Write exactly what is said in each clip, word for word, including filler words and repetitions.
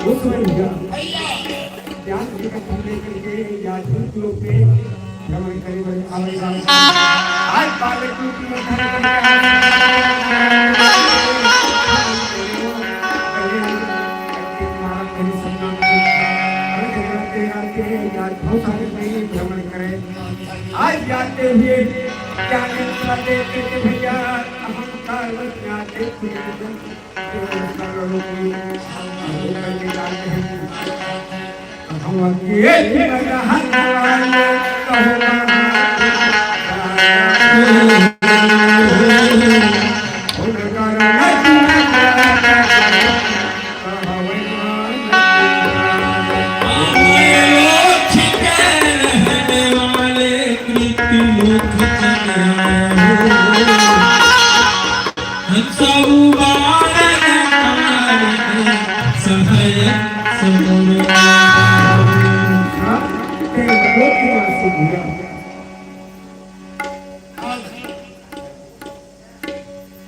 उस समय भैया, भैया। ज्ञान विकट होने के लिए या झूठ लोग पे भ्रमण करे बड़े आवश्यक। आज बालक रूपी में धर्म के कल्याण के लिए सम्मान के लिए हर जगह तेरा तेरे या बहुत सारे नए भ्रमण करें। आज जाते हुए क्या मिलता देते थे भैया, अहंकार वश जाते थे।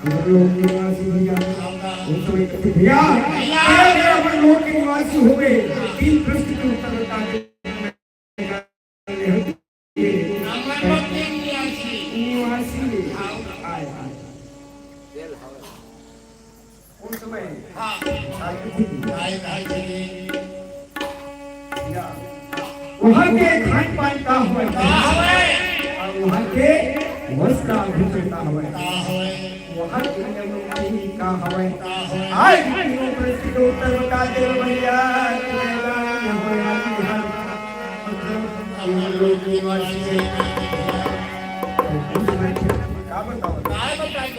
हम लोग निवासी भैया, उस समय कहते, "भैया, भैया, भैया, हम लोग के निवासी हो गए।" तीन प्रश्न के उत्तर बता दे। निवासी। निवासी। आए, आए। उस समय हाँ। आए, आए, आए। भैया, वहाँ के खान पान का होय? का होय? अउ वहाँ के वस्त्र आभूषण का होय? का होय? वहाँ के नियम नीति का होय? का होय? आज तीनों प्रश्न के उत्तर बता दे भैया, कि भैया, यहाँ होय, यहाँ होय। हम लोग निवासी हैं। तो उस समय का बताओ? का बताओ?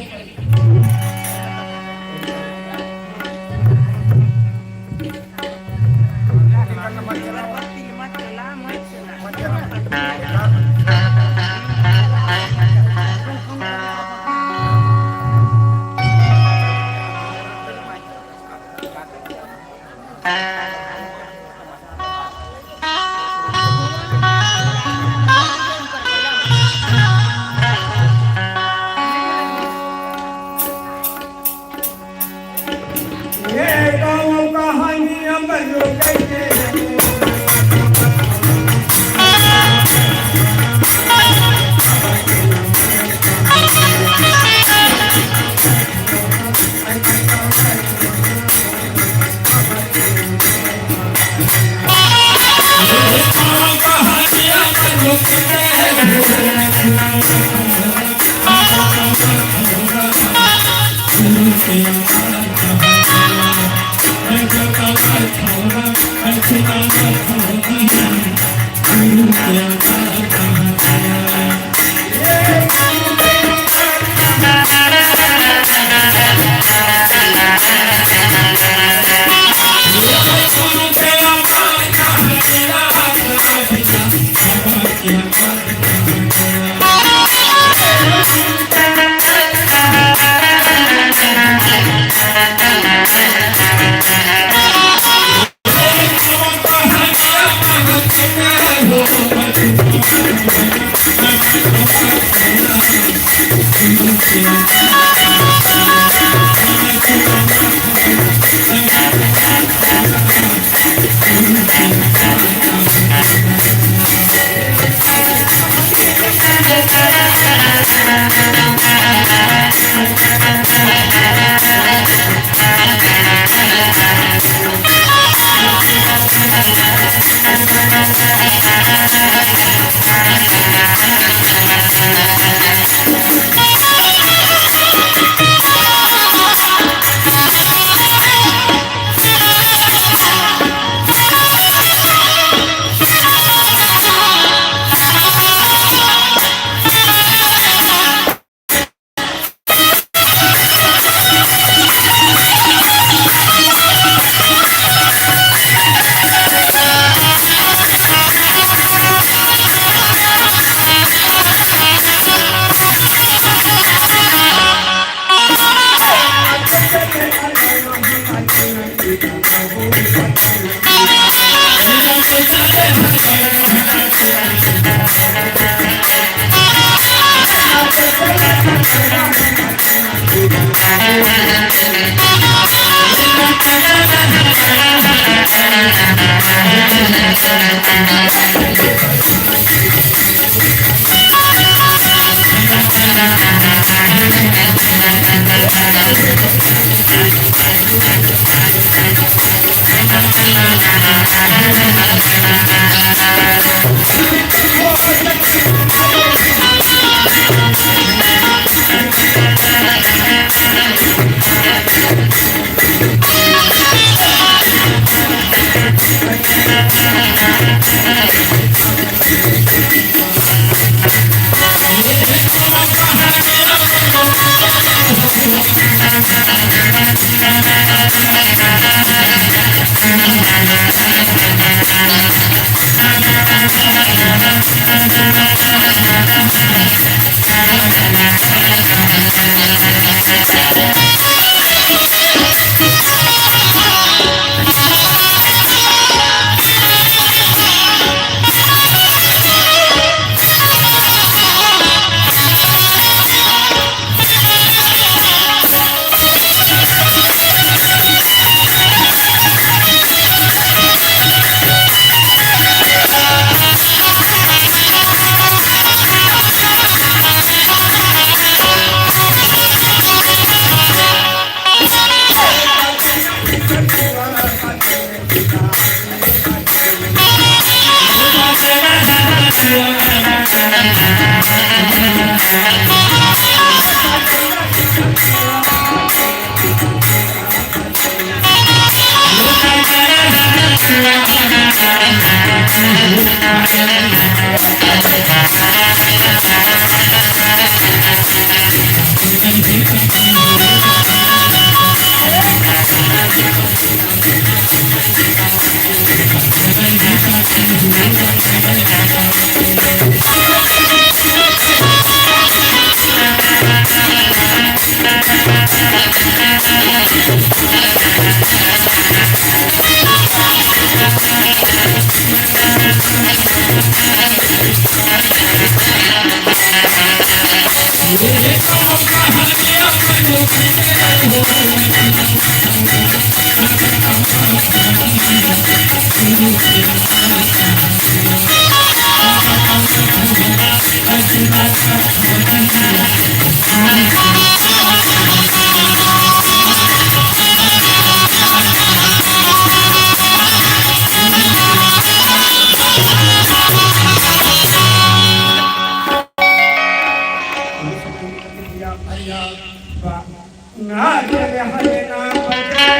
ना चले हरे ना बचे।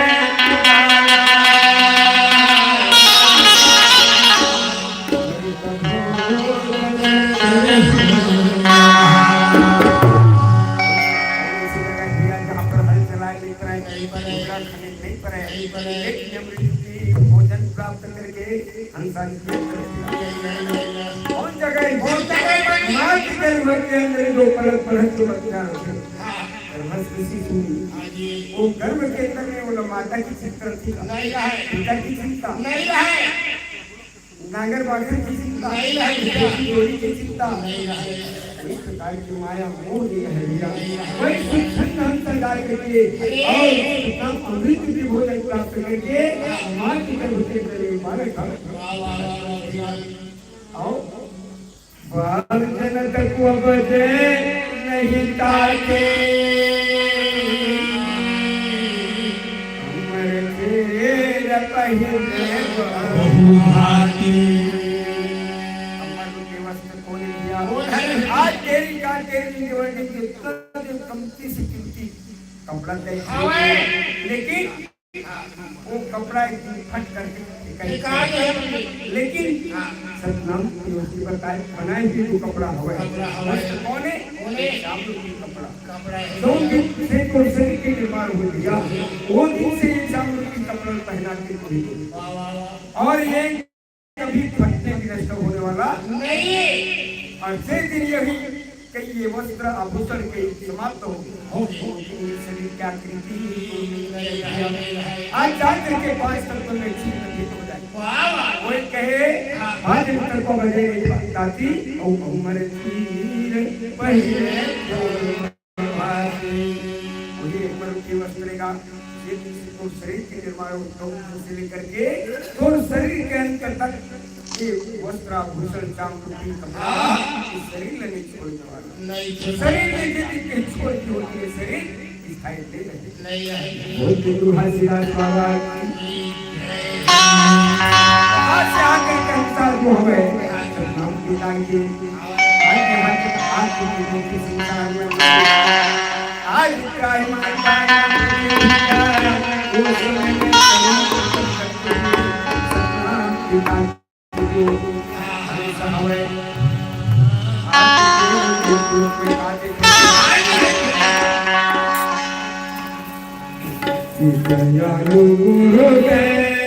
जहाँ पर हल चलाए नहीं पाए, नहीं पाए, नहीं पाए, एक नियम रीति भोजन प्राप्त करके हंसा जी। कौन जगह है? कौन जगह है? माँ के गर्भ के अंदर जो पलक पलक के बच्चा है। हाँ। गर्भस्थ शिशु। हाँ जी। वो गर्भ के अंदर में वो माता की चिंता थी। नहीं रहे। पिता की चिंता। नहीं रहे। नांगर बाखर की चिंता। नहीं रहे। बेटी जोड़ी की चिंता। नहीं रहे। इस प्रकार की माया मोह नहीं है भैया। वही सुख संग हम संग जाए करके और अपना अमृत की भोजन प्राप्त करके माँ की गर्भ के अंदर में बालक हम। वाह, वाह, वाह, वाह, भैया। आओ। बाल जनक को बजे नहीं ताके। हमर चेर पहिरे बहुभाती। हमर के वस्त्र खोल दिया। आज तेरी का तेरी निवड़ने की उत्तर कमती से कीमती कपड़ा दे। हवे। लेकिन वो कपड़ा एक दिन फट करके फेंका ही फेंका ही है। लेकिन हाँ। सतनाम की उसकी बताए, बनाए हुए जो कपड़ा हवे, कपड़ा हवे। वस्त्र कौन है? कौन है? श्याम रूपी कपड़ा। कपड़ा है। जो दिन से तो शरीर के निर्माण हो गया, वो दिन से ये श्याम रूपी कपड़ा पहना के घूमी। वाह, वाह, वाह। और ये कभी फटने विनष्ट होने वाला नहीं। और जे दिन यही कई ये वस्त्र आभूषण के समाप्त हो, हो, हो, ये शरीर की आकृति ही नहीं रहे। आज जाकर के पांच तत्व में छिन्न भिन्न हो जाए। वाह, वाह। कोई कहे, हाँ। आज तत्व बजे नहीं जाती, ओ अमर चीर पहिरे। वही एक मनुष्य वस्त्र का, ये किसी को शरीर के निर्माण, उत्तम से लेकर के तो शरीर के अंत तक ये वस्त्र आभूषण चाम रूपी कपड़ा, ये शरीर नहीं छोड़ने वाला। नहीं छोड़ने शरीर में यदि के छोड़ दी होती है, शरीर स्थायी नहीं रहे। नहीं रहे। बोल के तुलसीदास बाबा की। आज से आकर के हम साधु हो गए। नाम पिता के आज यहाँ के, आज की देखी संसार में आज त्राहि माता वो समय में सतनाम पिता के हमेशा हमें आज के लोग में आज एक दयालु गुरुदेव।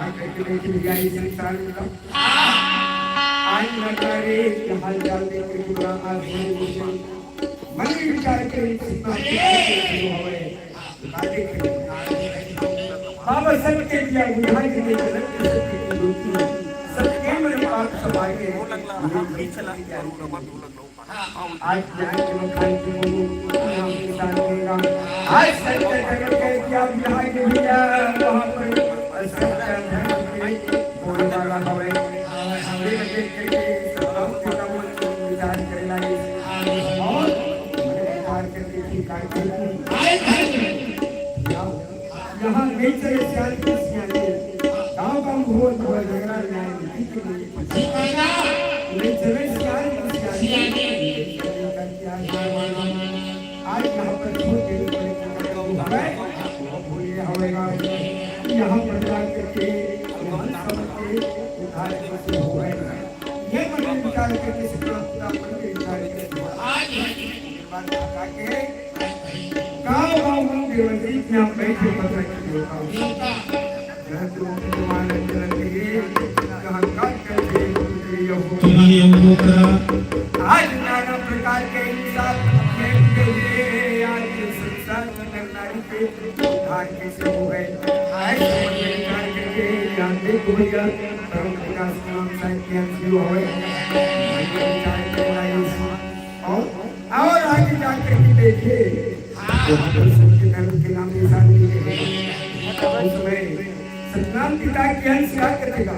आज के लिए कि भैया, ये संसार में तो आज लगा रे, कि हाल चाल देख के पूरा आज मन में विचार करे, कितना शुरू हवे। बाबा संत के दिया बुझाई के लिए जगत के सत्य की ज्योति, सत्य के मेरे पाप सब आगे। आज यहाँ के लोग खाए के बोलो, यहाँ के साथ रहेगा। आज संत के जगत के दिया बुझाई के भैया, वहाँ पर सत्य धर्म के बोलने वाला हवे। देख, देख करके सब लोग के मन विचार करे लागे। और विचार करके फिर कार्य करते हैं। यहाँ नहीं चले सियाल की सियाली। गाँव गाँव घूर घूर झगड़ा न्याय नीति के लिए। नहीं चले सियाल की सियाली। आज यहाँ पर छोटे बड़े हवे, वो भूले हवेगा। यहाँ पर जाकर के हम समझ के उद्धार कैसे हुए। ये मन में विचार करके, सपना पूरा मन में विचार करके, आज बात आके गाँव गाँव में देवल जी के यहाँ बैठे पत्र की होता। जहाँ तुम तुम्हारे चलते कहाँ काट करके ये हो। तुम्हें ये होता। आज नाना प्रकार के इंसान खेल के लिए आज संसार में नारी के उद्धार कैसे हो गए। आज समझ में विचार करके यहाँ देखो भैया, परम विकास नाम साहित्य शुरू हो गए। भैया विचार करना है इस-, और, और आगे जाकर के देखिए, यहाँ पर सत्य धर्म के नाम निशान नहीं है। उसमें सतनाम पिता के अंश क्या करेगा?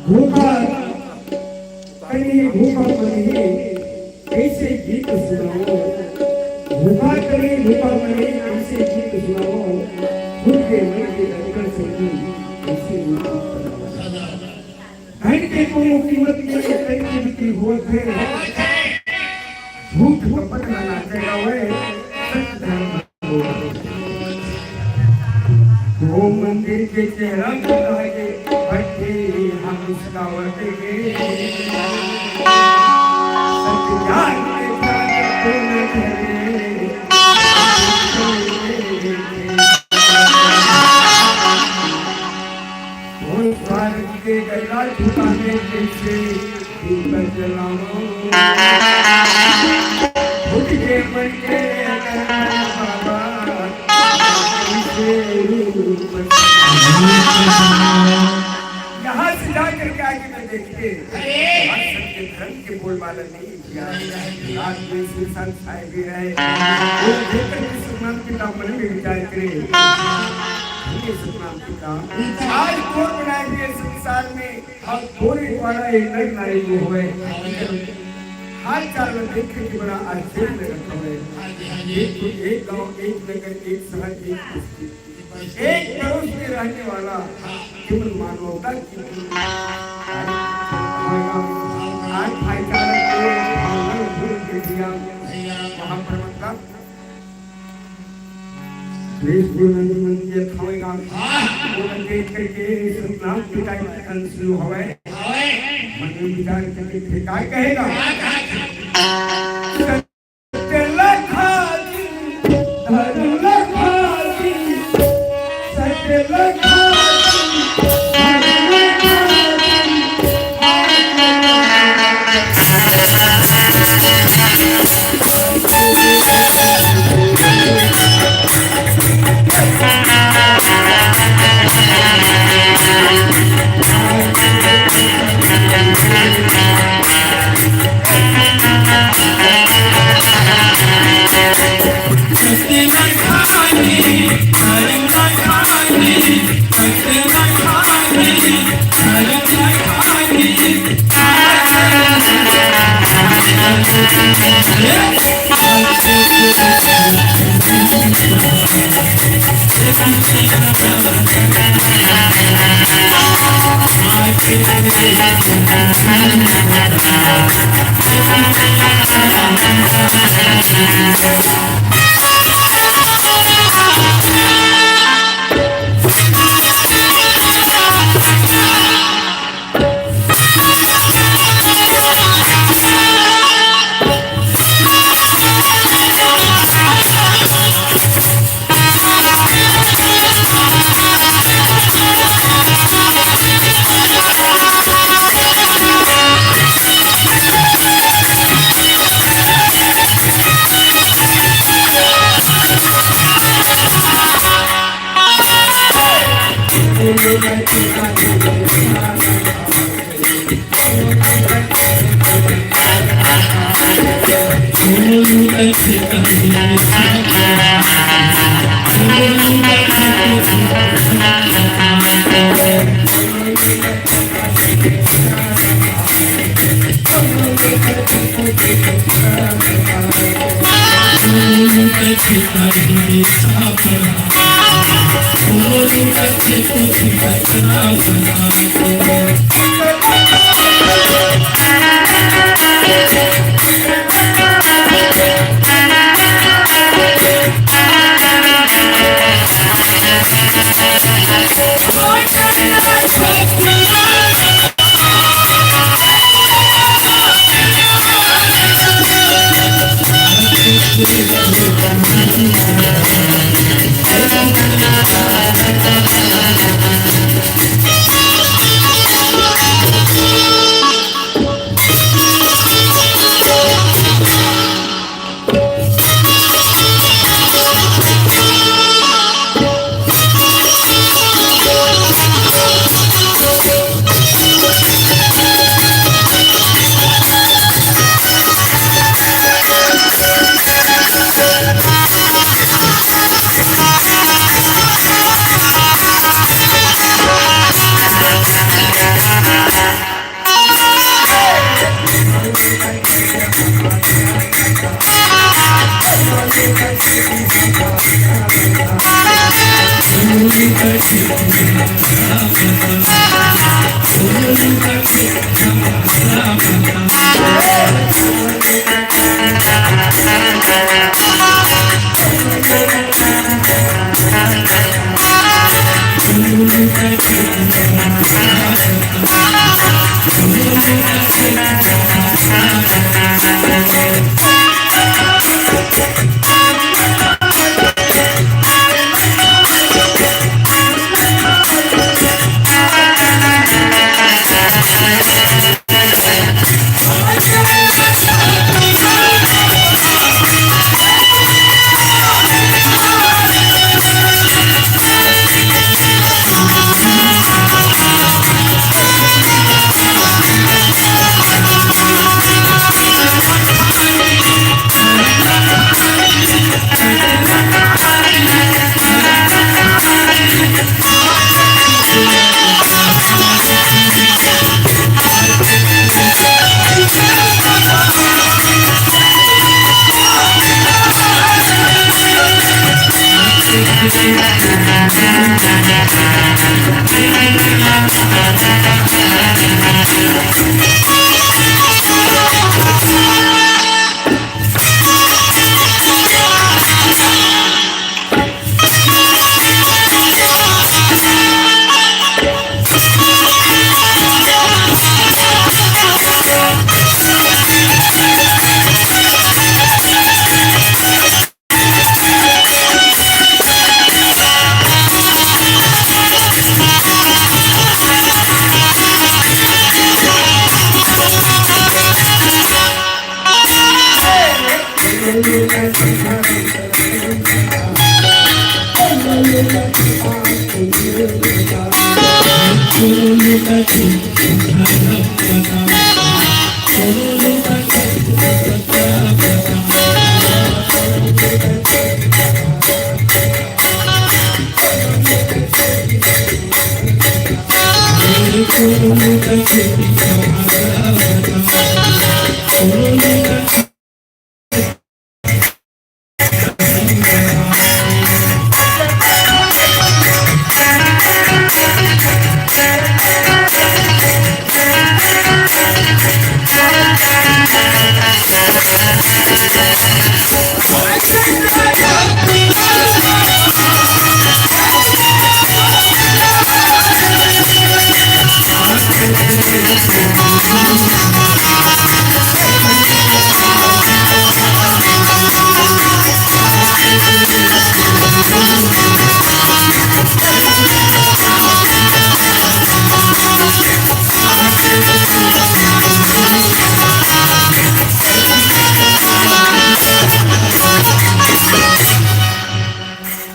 भूखा कनी भूखा मन ही कैसे गीत सुनाओ। भूखा कनी भूखा मन ही कैसे गीत सुनाओ। खुद के मन के अंदर से भी कैसे गीत सुनाओ। धन के कोनो कीमत नहीं, धन की बिक्री होत हे। झूठ कपट में नाचे गावे, सच धर्म वो मंदिर के चेहरा को कहे, भट्टी हम उसका वटेंगे। सच जान के जान को न डरे। वो स्वार्थ के गला झुकाने जैसे दीपक जलाओ। फूट के मन के अंदर बाबा, इसे रूप यहाँ से जा करके आगे में देखिए, अरे! आज सत्य धर्म के बोलबाला नहीं किया। रात में श्री संत साहेब भी रहे। वो देखकर भी सतनाम पिता मन में विचार करे। हे सतनाम पिता, आज कौन बनाए हुए संसार में हम थोड़े द्वारा एक नर नारी जो होए। हालचाल ल देख के बड़ा आश्चर्य लगत हवय। हाँ जी, हाँ जी। एक, एक गांव, एक नगर, एक शहर, एक बस्ती, एक पड़ोस में रहने वाला, हाँ। केवल मानवता की आज भाईचारा के भावना भूल के दिया। भैया। वहाँ पर मतलब सुरेश गुरु नंदन मंदिर हवय गा। हाँ। वो देख करके सतनाम पिताई के अंश हवय। हवय। मन में विचार करके फिर काय कहेगा? सत्य लखा जी, धर्म लखा जी, सत्य लखा जी, धर्म लखा जी।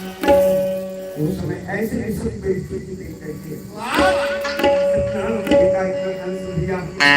उस समय ऐसे किस्म के